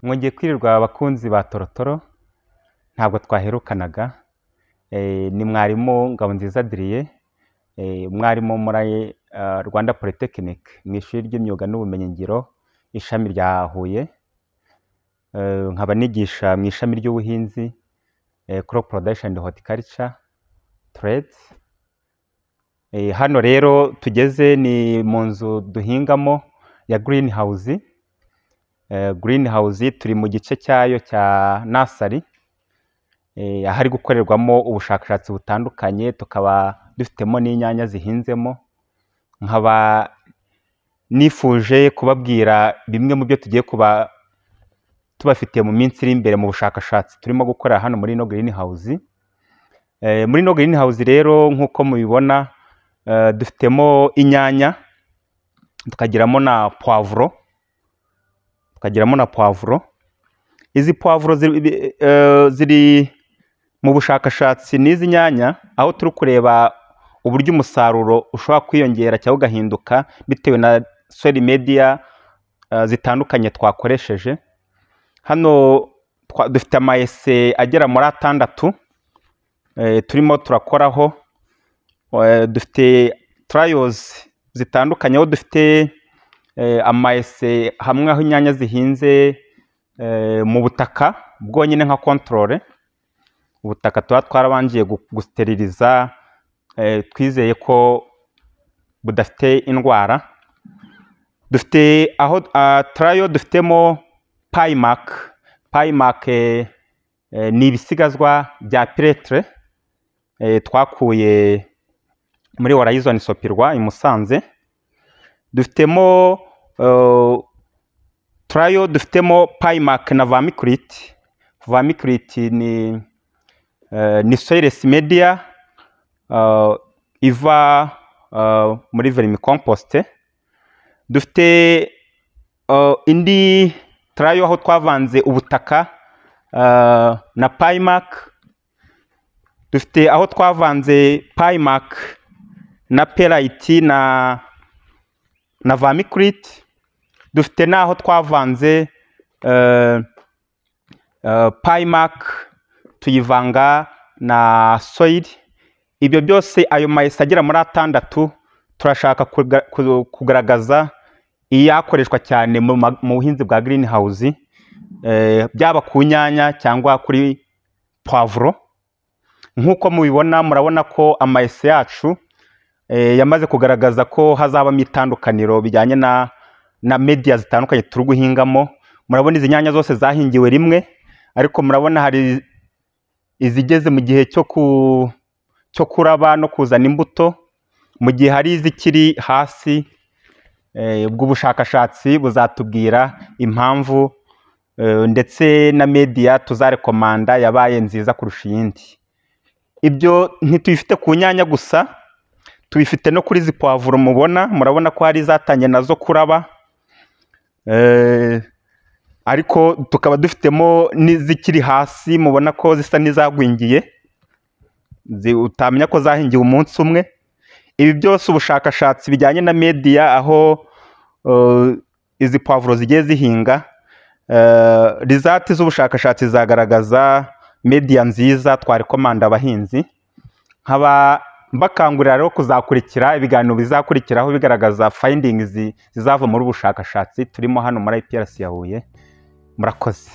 Mwongeye kwirirwa abakunzi ba Torotoro, ntabwo twaherukanaga. Ni mwarimu Ngabonziza Adrien, umwarimu muri Rwanda Polytechnic mu ishuri ry'imyuga n'ubumenyingiro ishami rya Huye. Nkaba nigisha mu ishami ry'ubuhinzi, crop production and horticulture trades. Hano rero tugeze ni mu nzu duhingamo ya green house. Green house turi mu gice cyayo cya nursery, ahari gukorerwamo ubushakashatsi butandukanye, tukaba dufitemo n'inyanya zihinzemo. Nkaba nifuje kubabwira bimwe mu byo tugiye kuba tubafitiye mu minsi iri imbere mu bushakashatsi turimo gukora hano muri ino green house. Muri ino green house rero, nk'uko mubibona, dufitemo inyanya, tukagiramo na poivron, tukagiramo na poivron. Izi poivron ziri mu bushakashatsi n'izi nyanya, aho turi kureba uburyo umusaruro ushobora kwiyongera cyangwa ugahinduka bitewe na soil media zitandukanye twakoresheje. Hano dufite ama essais agera muri 6 turimo turakoraho. Dufite trials zitandukanye, aho dufite ama essais hamwe aho inyanya zihinze mu butaka bwonyine nka contrôle, ubutaka tuba twarabangiye gusteriliza, twizeye ko budafite indwara. Dufite aho trial dufitemo Pymac. Pymac ni ibisigazwa bya pyrèthre twakuye muri Horizon Sopirwa i Musanze. Dufitemo trial, dufitemo Pymac na vermiculite. Vermiculite ni soilless media iva muri vermicompost. Dufite indi trial aho twavanze ubutaka na Pymac. Dufite aho twavanze Pymac na perlite na vermiculite. Dufite n'aho twavanze Pymac tuyivanga na soil. Ibyo byose, ayo ma essais agera muri 6, turashaka kugaragaza iyakoreshwa cyane mu buhinzi bwa green house, byaba ku nyanya cyangwa kuri poivron. Nk'uko mubibona, murabona ko ama essais yacu yamaze kugaragaza ko hazabamo itandukaniro bijyanye na media zitandukanye turi guhingamo. Murabona izi nyanya zose zahingiwe rimwe, ariko murabona hari izigeze mu gihe cyo kuraba no kuzana imbuto, mu gihe hari izikiri hasi. Ubwo bushakashatsi buzatubwira impamvu ndetse na media tuzarekomanda yabaye nziza kurusha iyindi. Ibyo ntitubifite ku nyanya gusa, tubifite no kuri izi poivron mubona. Murabona ko hari izatangiye nazo kuraba, ariko tukaba dufitemo n'izikiri hasi, mubona ko zisa n'izagwingiye, utamenya ko zahingiwe umunsi umwe. Ibi byose, ubushakashatsi bijyanye na media aho izi poivron zigiye zihinga, results z'ubushakashatsi zagaragaza media nziza twarekomanda abahinzi. Nkaba mbakangurira rero kuzakurikira ibiganiro bizakurikiraho bigaragaza findings zizava muri ubu bushakashatsi turimo hano muri IPRC ya Huye. Murakoze.